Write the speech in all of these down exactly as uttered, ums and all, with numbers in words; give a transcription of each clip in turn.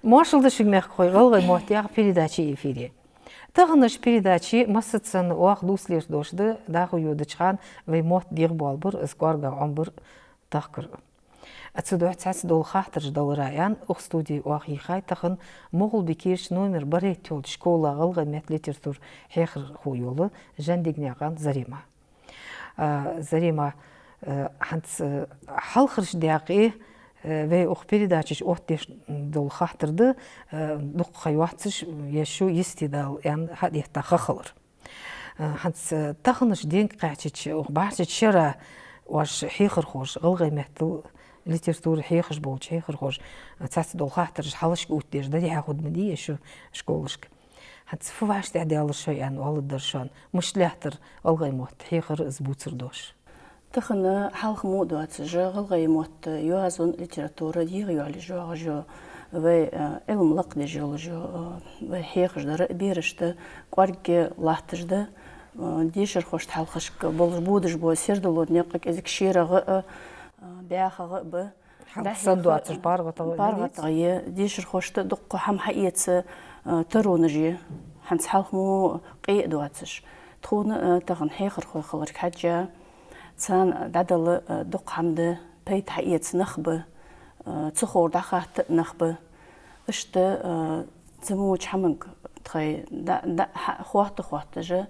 Моаршал да шуга, мехкахой, «ГӀалгӀай мотт» яха передача эфире. Таханарча передаче массаза санна оаха дувцалуш дош да, дӀахо йодача хана вай мотт дегӀабоалабар, из кӀоаргагӀа Ӏомабар, тахкар. А цудухьа цхьацца дола хаттараш далара аьнна, укх студе оаха йийхай тахан МагӀалбикерча номер барайтта йолча школа гӀалгӀай метта, литература хьехархо йола Жандегнаькъан Зарема. А, Зарема, а, хӀанз, а, хьалхарча даькъе, а, вай укх передаче оттадеш дола хаттар да, а, дукха ха йоацаш, е шу йисте дала аьнна хьадетта ха хилар. А, хӀанз, а, таханарча денга кхаьчача, укх бӀарчча шера оаш хьехархоша, гӀалгӀай меттала литература хьехаш болча хьехархоша, а, цхьацца дола хаттараш хьалхашка оттадеш, дӀадихьа хургда ма дий шун школашка. ХӀанз фу вӀаштӀехьадаьлар шоай аьнна оаларгдар шоана, мишта лаьттар гӀалгӀай мотт хьехар, из бувцар дош? Тахан хьалха мо доацаш, гӀалгӀай мотт, йоазон, литература дегӀайоалаеш йоагӀаш я вай, э, Ӏилма лакхдеш йолаш я, э, вай хьехаш дар а берашта кӀоарга латташ да, э, дешархошта хьалхашка болаш бодаш бола сердало, никъ, кӀезига шерагӀа а, э, бӀаьхагӀа а ба. Хьалха санна доацаш, паргӀатагӀа а, паргӀатагӀа я, дешархошта дукха хӀама хьаэца, а, таронаш я, хӀанз хьалха мо къе а доацаш. Тхона, а, тахан хьехархой хиларга хьежжа, царна дӀадала, а, дукха хӀама да, пайда хьаэца нах ба, а, ца ховр дӀахатта а нах ба. Иштта, а, цу моча хӀаманга тхоай дӀа-, дӀа-, хьа-, хотта-хотташ,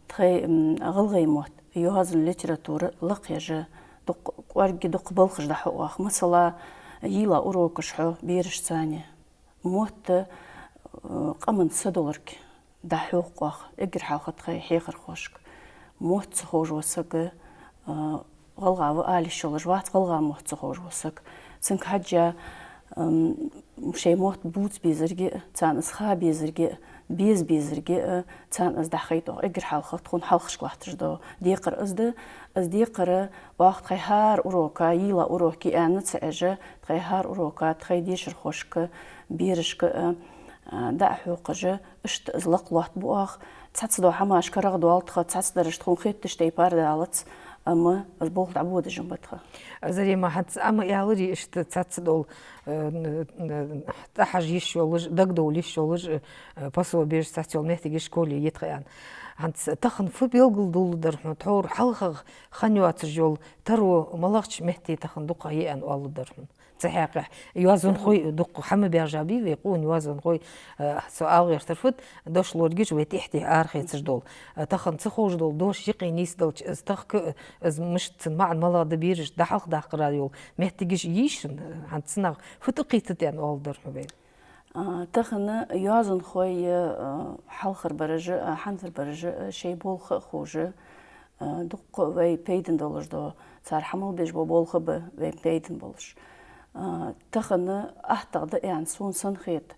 тхоай, м, гӀалгӀай мотт, йоазон, литература лакхъеш, дукха кӀоарга, дукха балхаш дӀахьу оаха. Масала, йийла урокаш хьу берашца цхьана. Мотт, э, къаман са долга дӀахьокх оаха. Эггара хьалха тхоай хьехархошка. Мотт ца ховш вола саг, э, гӀалгӀа ва ала йиш йолаш вац, гӀалгӀа мотт ца ховш вола саг. Цунга хьежжа, ам, шоай мотт бувца безарга а, царна из ха безарга а, беза безарга а, царна из дӀахайта оаха. Эггара хьалха тхона хьалхашка латташ дола декхар из да. Из декхар оаха тхоай хӀара урока, йийла урока аьнна ца Ӏеш, тхоай хӀара урока тхоай дешархошка, берашка а, а, дӀахьокхаш, иштта из лакха лоаттабу оаха. Цхьацца дола хӀамаш карагӀдоал тха, цхьацца дараш тхона хетташ тайпара далац, амма из болх дӀабодаш ба тха. Зарема, хӀанз Ӏа ма аьларий, иштта цхьацца дола, э, н-, н-, тӀахьажа йиш йолаш, дагадовла йиш йолаш, э, пособеш, цхьацца йола моттигаш школе я тха аьнна. ХӀанз тахан фу белгалдоаладар хьона, тхьовра хьалхагӀа хинна йоацаш йола таро малагӀча метте тахан дукха я аьнна оаладар хьона? Цу хьакъехьа йоазонхой дукха хӀама баьржа бий вай, къона йоазонхой, э, со ала гӀертар фуд, дошлоргаш вай тӀехьа-тӀехьа арахецаш дола. Э, тахан ца ховш дола дош юкъе нийсделча, из тахка, из мишта, цун маӀан малагӀа да, бераш дӀахьалхадаккхара йола моттигаш йий шун, э, хӀанз цунах фу тӀакхийттад аьнна оаладар хьона вай? А, тахан йоазонхой, а, хьалхарбараш а, хӀанзарбараш а шоай болх а ховш, а, дукха вай пайдана долаш дола, цар хьамал беш бола болх а ба вайна пайдана болаш. А, тахан аттагӀа да аьнна сона санна хет.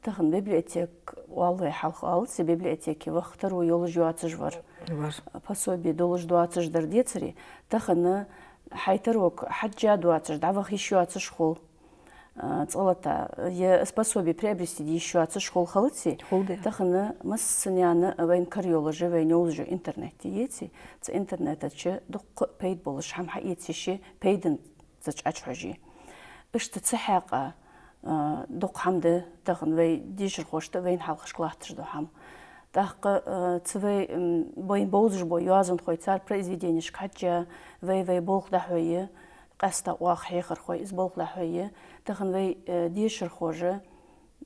Тахан библиотека оал вай хьалха, оалац, библиотеке ваха таро йолаш йоацаш вар. Вар. Пособи долаш доацаш дар децаре. Тахан хьай тарога хьежжа доацаш, дӀаваха йиш йоацаш хул. А, цкъа-латта, е пособи приобрести де йиш йоацаш хул, хилаций? Хул, да. Тахан массанена вайна кара йолаш я, вайна йовзаш я интернет, деций? Цу интернета чу дукха пайда болаш хӀама хьаэца йиш я, пайдана цу чу Ӏочухьожа. Иштта цу хьакъехьа, а, дукха хӀама да тахан вай дешархошта, вайна хьалхашка латташ дола хӀама. ТӀаккха, а, цу вай, м, вайна бовзаш бола йоазонхой, цар произведенешка хьежжа, вай, вай болх дӀахьой, къаьстта оаха хьехархой из болх дӀахьой. Тахан вай, э, дешархоша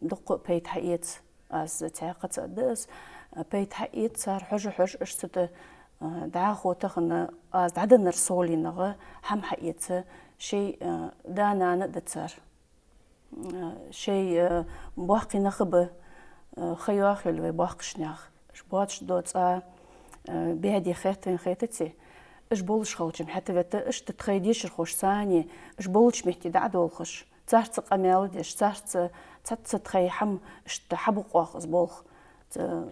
дукха пайда хьаэц, аз цхьаькха ца да аз, э, пайда хьаэц цар, хьожа-хьожа, иштта, э, дӀахо тахан аз дӀаденнар совгӀа хӀама хьаэца шоай, э, да-нана а да цар. Э, шоай, э, боккхий нах а ба, э, ха йоахийла вай боккхагӀча наьха. Уж боацаш дола цӀа, э, баьде хет вайна, хетаций? Уж болаш хилча-м хӀаьта вета, иштта тхоай дешархоша цхьана, уж болча метте дӀа а долхаш, царца къамаьл а деш, царца цхьацца тхоай хӀама иштта хьабукъ оаха из болх. Ц-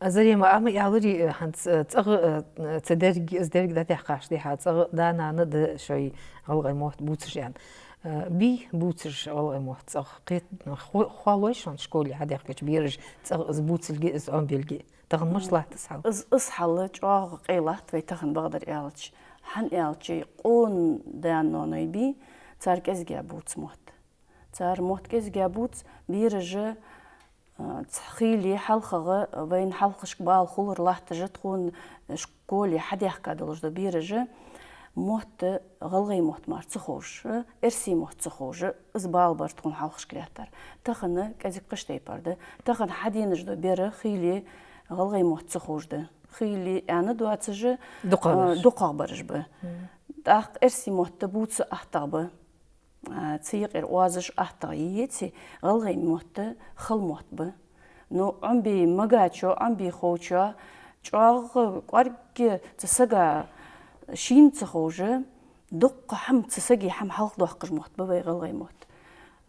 А, Зарема, Ӏа ма аьларий, э, хӀанз, э, цӀагӀа, э, цу деррига, из деррига дӀатехкача дехьа, цӀагӀа да-нана а да шоай гӀалгӀай мотт бувцаш аьнна. Э, бий бувцаш гӀалгӀай мотт цӀагӀа? Кхет-, хо-, хоалой шоана школе хьадаьхкача бераша цӀагӀа из бувцилга, из Ӏомабилга? Тахан мишта латт из хьал? Из, из хьал чӀоагӀа къе латт вай тахан, бакъдар аьлча. ХӀана аьлча, къона да-ноаной бий, цар кӀезига бувц мотт. Цар мотт кӀезига бувц, бераша, а, цхьа хиле хьалхагӀа, вайна хьалхашка бала хулар латташ, тхона школе хьадаьхка долаш да бераша, мотт, гӀалгӀай мотт мара ца ховш, эрсий мотт ца ховш, из бала бар тхона хьалхашка лаьттар. Тахан кӀезига кхыча тайпара да. Тахан хьаденаш да бер хиле гӀалгӀай мотт ца ховш да. Хиле аьнна доацаш, дукхагӀа а, бараш. ДукхагӀа бараш ба. Мгм. ТӀаккха эрсий мотт бувца аттагӀа ба. А, цу юкъера оазаш аттагӀа еце, гӀалгӀай мотт хала мотт ба. Ну, Ӏомабе магачо, Ӏомабе ховчо, чӀоагӀа кӀоарга цу сага шийна ца ховш, дукха хӀама цу сага хӀама хьалхадоаккхаш мотт ба вай гӀалгӀай мотт.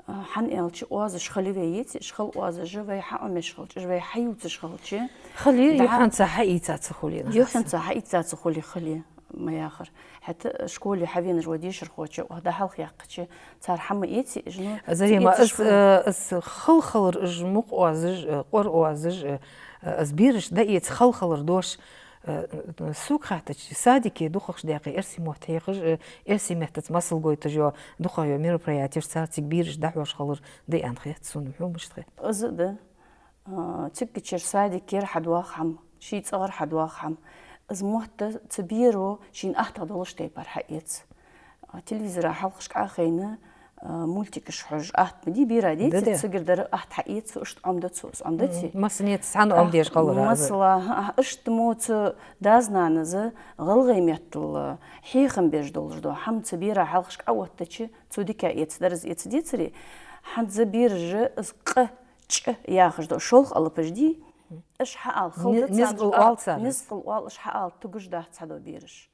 А, хӀана аьлча оазаш хала вай еце, уж хала оазаш вай хьаӀомаеш хилча, уж вай хьаювцаш хилча. Хала, да, юххьанца хьаийца ца хуле, юххьанца хьаийца ца хуле хала. Ма яхар. ХӀаьта школе хьавенаш вола дешархочо, оаха дӀахьалхаяьккхача, цар хӀама эце уж, ну, Зарема, ца эцаш из, хул. Э, из хала хилар, уж мукъа оазаш, э, кӀоара оазаш, э, э, из бераш дӀаэца хала хилар дош, э, э, сога хаьттача, садике дукхагӀча даькъе эрсий мотт хьехаш, э, эрсий меттаца масал гойташ йола, дукхагӀа йола мероприятеш цар цига бераш дӀахьош хилар да аьнна хет сона, хьона мишта хет? Из а да. А, циггача садикера хьадоагӀа хӀама, ший цӀагӀара хьадоагӀа хӀама. Из мотт цу беро шийна аттагӀа долаш тайпара хьаэц. А, телевизора хьалхашка Ӏохайна, а, мультикаш хьожаш атта ма дий бера, деций? Да, да. Цигара дар атта хьаэц, иштта Ӏомадац, из Ӏомадац. Мгм. Массанеца цхьана Ӏомадеш хилар из. Масала, а, иштта мо цу дас-нанас гӀалгӀай меттала хьехам беш долаш дола хӀама цу бера хьалхашка Ӏооттача, цо дика эцадар из, эцадецаре, хӀанз бераша из къ, чӀ яхаш дола шолха алапаш дий, уж хьаала хала да, низ-, царна низкъала оал цар из. Низкъала оал, уж хьаала тугаш дац хьадола бераш.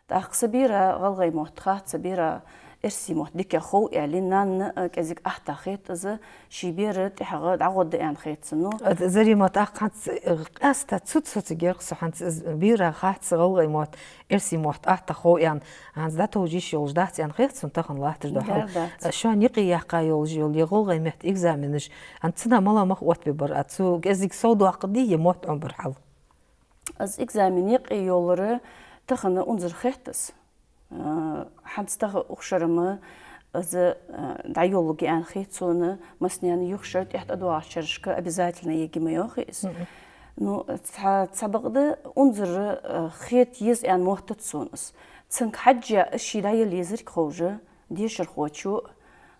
ТӀаккха са бера гӀалгӀай мотт хац, са бера эрсий мотт дика хов аьле, нанна, а, кӀезига атта хет из, ший бер тӀехьагӀа дӀагӀоргда аьнна хет сона. А, Зарема, тӀаккха хӀанз, э, къаьстта цу-, цу-, цу герга со хӀанз из бера хац гӀалгӀай мотт, эрсий мотт атта хов аьнна, хӀанз дӀатовжа йиш йолаш дац аьнна хет сона тахан латташ дола хьал. Дар дац. Шоана юкъе яьккха йолаш йола е гӀалгӀай метта экзаменаш, хӀанз цунах мала мах оттабе бар, а цо кӀезига совдоаккхаргдий е мотт Ӏомабара хьал? Из экзамен юкъе йолар тахан унзара хет из. Э, хӀанз тахан укх шера-м из, э, дӀайолалургья аьнна хет сона, массанена юха шера тӀехьа тӀадоагӀача шерашка обязательно ергья ма йоахий из. Мгм. Ну, цхьа-, цхьабакъда унзара, э, хета еза аьнна моттац сона из. Цунга хьежжа из ше дӀаяла езарг ховш, дешархочо,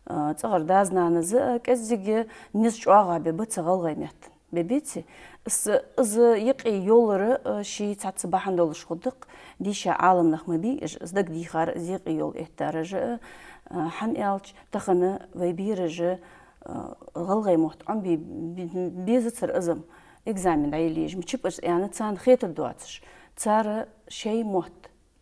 э, цӀагӀара дас-нанас а кӀезига низ чӀоагӀа бергба цу гӀалгӀай меттан. Бергбеций? Из, из юкъе йолар, э, ший цхьацца бахьан долаш хургда-кх, дийша Ӏаламнах ма бий уж, из дагадехар, из юкъе йола эттараш а, э, хӀана аьлча тахан вай бераша, э, гӀалгӀай мотт Ӏомабе, бе-, безацар из-м, экзамен дӀаяла езаш ма чиппаш аьнна царна хетар доацаш. Цар шоай мотт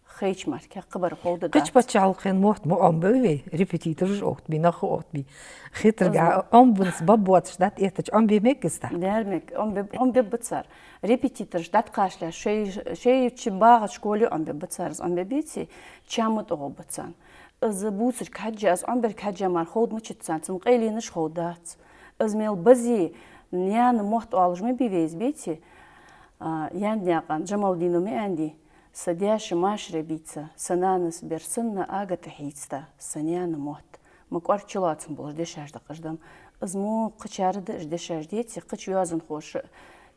хайча мара кхы кхыбар ховргдац. Кхыча паччахьалкхен мотт ма Ӏомабий вай, репетитораш оттабий, нах оттабий. Хетаргахьа, Ӏомабенца баб боацаш дӀатӀаэттача Ӏомабе мегий из тӀаккха? Дар мег, Ӏомабе-, Ӏомабергба цар. Репетитораш дӀатӀакхачале шоай, шоай чу багӀача школе Ӏомабергба цар из, Ӏомабергбеций, чам ма тӀагӀоргба царна. Из бувцарга хьежжа, из Ӏомабарга хьежжа мара ховргда мачча царна, цун къайленаш ховргдац. Из мел безе, наьна мотт оалаш ма бий вай из, беций? А, Янднаькъан Джамалдина ма аьннадий: «Са даьша машаре бийца, са нанас бер санна агата хьийцда, са наьна мотт». Ма кӀоарга чулоацам болаш дешаш да-кх уж-м. Из мо кхычар а да уж дешаш, деций, кхыча йоазонхоша а.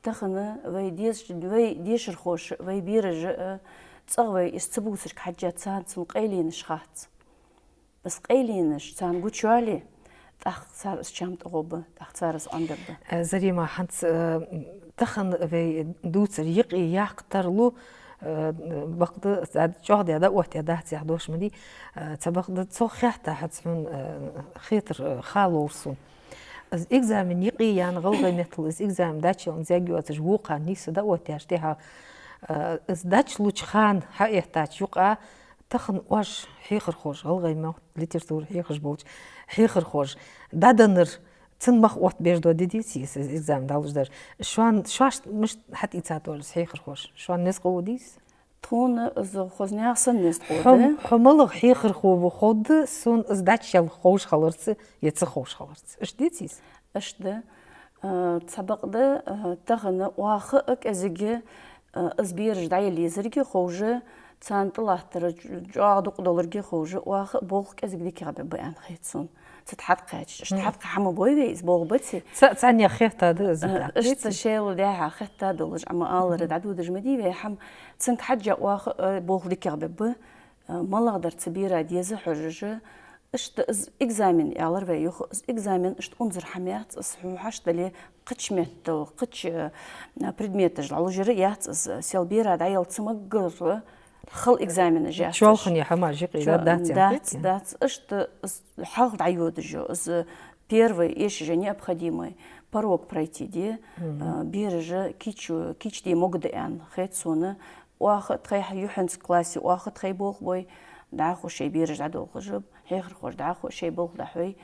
Тахан вай деш-, вай дешархоша а, вай бераша а, цӀагӀа вай из ца бувцарга хьежжа царна цун къайленаш хац. Из къайленаш царна гучаяьле, тӀаккха цар из чам тӀагӀоргба, тӀаккха цар из Ӏомабергба. Э, Зарема, хӀанз, э, тахан вай дувцар юкъе яккха тарлу, э, бакъда, цхьа чӀоагӀа дӀаоттадаь дац яха дош ма дий, э, цхьабакъда цох хаьтта хӀанз хьона, э, хетар, э, ха ловра сона. Из экзамен юкъе яьнна, гӀалгӀай меттала из экзамен дӀачуяланза йоацаш вокхан нийсса дӀаоттаеш тӀехьа, э, из дӀачулуча хана хьаэттача юкъа, тахан оаш хьехархоша, гӀалгӀай мотт, литература хьехаш болча хьехархоша, дӀаденнар, цун мах оттабеш дола ди деций из, из экзамен дӀалуш дар? Шоана, шоашта мишта хьатӀаийцад из хьехархоша? Шоана низ къа вода дий из? Тхона из хоза наьха санна низ къа вода. Хьо, хьо малагӀа хьехархо ва ховргда сона из дӀачуяла ховш хиларца е ца ховш хиларца. Иштта деций из? Иштта да. Э, цхьабакъда, э, тахан оаха а кӀезига, э, из бераш дӀаяла езарг а ховш, Царна тӀалаттар чӀоагӀа дукха долга ховш, оаха болх кӀезига дикагӀа бергба аьнна хет сона. Цу тӀа хьалкхаьчача, иштта хьалкха хӀама бой вай, из болх баций? Ца-, цхьанне хетта да из, э, иштта шоайла дехьа хетта долаш, амма аллара дӀадодаш ма дий вай хӀама. Цунга хьежжа оаха, э, болх дикагӀа бергба, э, малагӀдар цу бера деза хьожаш, иштта из экзамен аьлар вай юха, из экзамен иштта унзара хӀама яц из, хьона хьашт дале, кхыча меттала, кхыча, э, предметаш дӀалуш яр яц из, сел бера дӀаяла ца маггара, хала экзаменаш яц. Чоалхане хӀама жикъи чо-, да, дац, дац, дац. Иштта из хьалха дӀайодаш я, из первый, эшаш я необходимый порог пройти де, э, бераш кийча, кийчде могаш да аьнна хет сона. Оаха тхоай юххьанцарча классе, оаха тхоай болх бой, дӀахо шоай бераш дӀадолхаш ба, хьехархоша дӀахо шоай болх дӀахьой,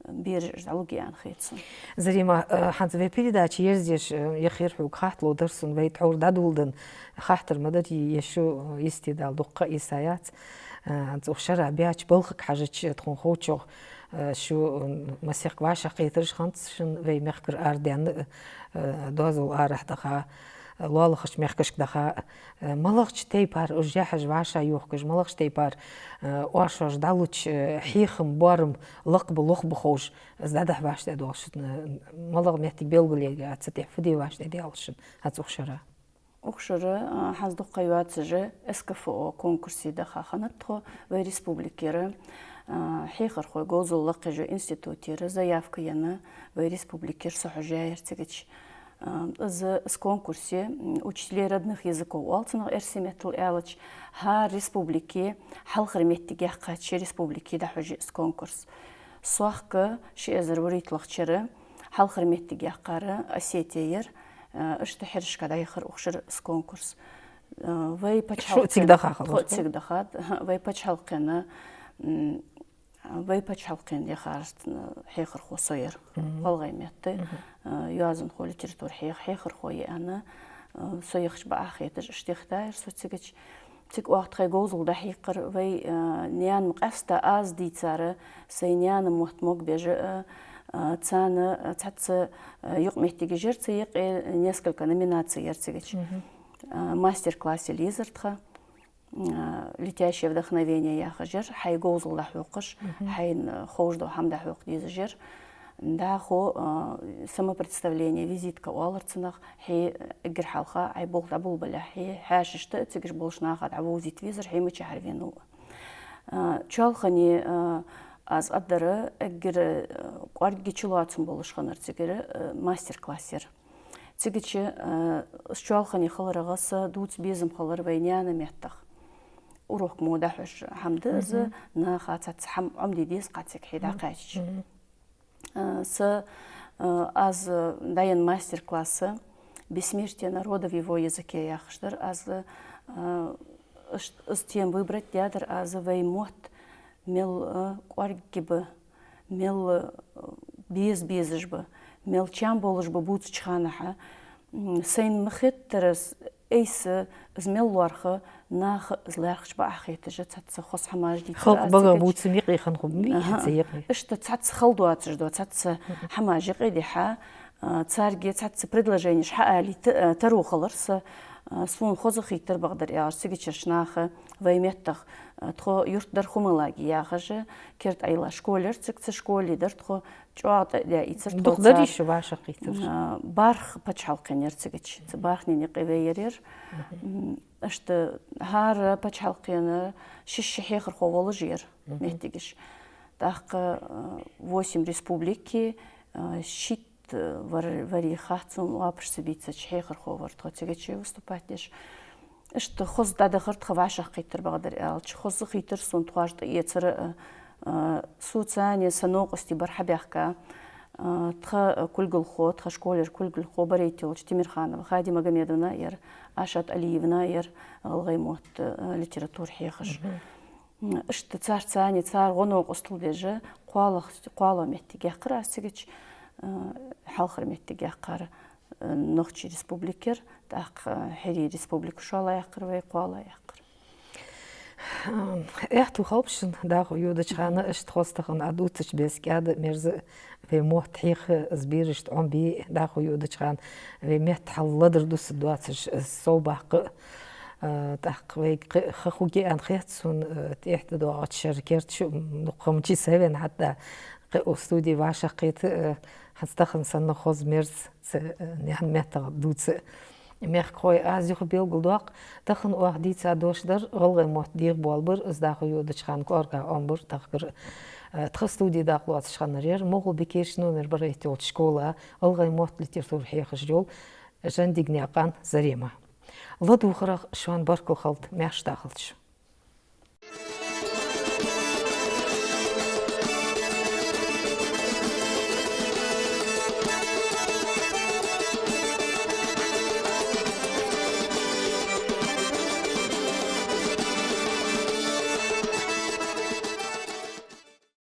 бераш дӀалургья аьнна хет сона. Зарима, э, хӀанз вай передача ерзаеш, э, яхар хьога хаттало дар сона, вай тхьовра дӀадоладенна хаттар ма дарий, е шу, э, йисте дала дукха йиса яц. Э, хӀанз укх шера баьча балхага хьежача, тхона ховчох, э, шу, э, масех вӀашагӀкхетараш хиннад шун вай мехкара арадаьнна, э, доазол арахьа даха, лоалахарча мехкашка даха, э, малагӀча тайпара уж яхьаш вӀашагӀйохкаш, малагӀча тайпара, э, оаш-оаш дӀалуча, э, хьехама боарам лакхбу, лохбу ховш, из дӀадахьа вӀаштӀехьадоал шун, э, малагӀа моттиг белгалъергья цу тӀа, фу де вӀаштӀехьадоал шун хӀанз укх шера? Укх шера, э, хӀанз дукха ха йоацаш я СКФО конкурсе даха хиннад тхо вай республикера, э, хьехархой говзал лакхъеш йола институтера заявка енна вай республикера со хьожаяьяр цигача. Э, из, из конкурсе, м, учителей родных языков оал цунах эрсий меттала аьлча, хӀара республике хьалхара моттиг яьккхача республике дӀахьош я из конкурс. Сохка ши эзар вурийтталагӀча шера хьалхара моттиг яьккхар Осетия яр, э, иштта хьирашка дӀаяхар укх шера из конкурс. Э, вай паччахьалкхен-, шо цига даха хилар, тхо цига дахад, вай паччахьалкхен, м, Вай паччахьалкхен яхарашта хьехархо со яр. ГӀалгӀай метта, э, йоазонхо, литература хьех-, хьехархо я аьнна, э, со яхача бакъахьа хеташ, иштта яхийтаяр со цигача. Цига оаха тхоай говзал дӀахьийкхар, вай, э, наьна-м къаьстта аз дийцар, сай наьна мотт могабеш, э, э, царна, э, цхьацца, э, юкъмоттигаш яр цу юкъе, несколько номинаций яр цигача. Э, мастер-класс езар тха. Э, «Летящее вдохновение» яхаш яр, хьай говзал дӀахьокхаш, хьайна ховш дола хӀама дӀахьокха дезаш яр. ДӀахо, э, самопредставление, визитка оалар цунах, хье эггара хьалха, хьай болх дӀаболабалехь, хье хьаьшашта, цигаш болча наха дӀавовзийта везар, хье мичахьара венав. Э, чоалхане, э, аз аргдар, эггара, э, кӀоарга чулоацам болаш хиннар цигара, э, мастер-класс яр. Цигача, э, из чоалхане хиларах са дувца безам хилар вай наьна меттах. Урок мо дӀахьош хӀама да из, наха цхьацца хӀама Ӏомаде деза-кх цига хье дӀакхаьчача. Э, са, э, аз дӀаенна мастер-класс «Бессмертие народа в его языке» яхаш дар. Аз, э, иш-, из тема выбрать даьдар аз, вай мотт мел, э, кӀоарга ба, мел, э, беза безаш ба, мел чам болаш ба бувцача хана, м, сайна ма хеттар из, айса из мел лоархӀ, наха из лаьрхӀача бакъахьа хеташ, цхьацца хоза хӀамаш дийцар аз цигача. Халкъ бага бувца юкъе хинна хургба-м из, цига юкъе. Иштта цхьацца хала доацаш дола, цхьацца хӀамаш юкъе дихьа, а, царга цхьацца предложенеш хьаалийта, а, таро хилар са, а, сона хоза хийтар бакъдар аьлча, цигачарча наха вай меттах, а, тхо юрт дар Хумалаги яхаш, керда Ӏайла школа яр цига, цу школе дар тхо, чӀоагӀа тӀа а даь ийцар тхо. Дукха дарий шо вӀашагӀкхетараш? А, бархӀ паччахьалкхен яр цигача. Цу бархӀнена юкъе вай яр яр. М, иштта хӀара паччахьалкхен шишша хьехархо волаш яр моттигаш. ТӀаккха, а, восемь республики, а, шийтта вар-, вари хац сона лоапаш ца бийцача хьехархо вар тхо цигача выступать деш. Иштта хоза дӀадахар тха вӀашагӀкхетар бакъдар аьлча, хоза хийтар сона тхоаш тӀаэцар, а, а, соцани са новкъостий бар хьабаьхка, а, тха кулгалхо, тха школера кулгалхо барайталча Темирханова Хади Магомедовна яр, Ашат Алиевна яр, гӀалгӀай мотт, а, литература хьехаш. М, иштта царцани, цар гӀо-новкъостал деш, кхоалагӀ-, кхоалагӀа моттиг яьккхар аз цигача, э, хьалхара моттиг яьккхар, э, Нохчий республикера, тӀаккха, э, ХӀирий республика шоллагӀа яьккхар вай, кхоалагӀа яьккхар. М, аьттув хилба шун дӀахо йодача хана, иштта хоза тахан Ӏа дувцача беса кӀаьда, мерза вай мотт хьеха, из берашта Ӏомабе, дӀахо йодача хана вай метта хьал ледар дусаргдоацаш, из совбаккха. Э, тӀаккха вайга кхы ха хургья аьнна хет сона, э, тӀехьа тӀадоагӀача шера керда шу, м, дукха хӀама чу ца вена хьатта, кхы укх студе вӀашагӀкхета, э, хӀанз тахан санна хоза мерза ца, э, наьна меттах дувца. Мехкахой, аз юха белгалдоаккх, тахан оаха дийца дош дар гӀалгӀай мотт дегӀабоалабар, из дӀахо йодача хана кӀоарга Ӏомабар тахкар. Э, тха студе дакъа лоацаш хиннар яр МагӀалбикерча номер барайтта йолча школа гӀалгӀай мотт, литература хьехаш йола Жандигнаькъан Зарема. ЛадувгӀарах шоана баркал хилда, маьрша дахалда шо.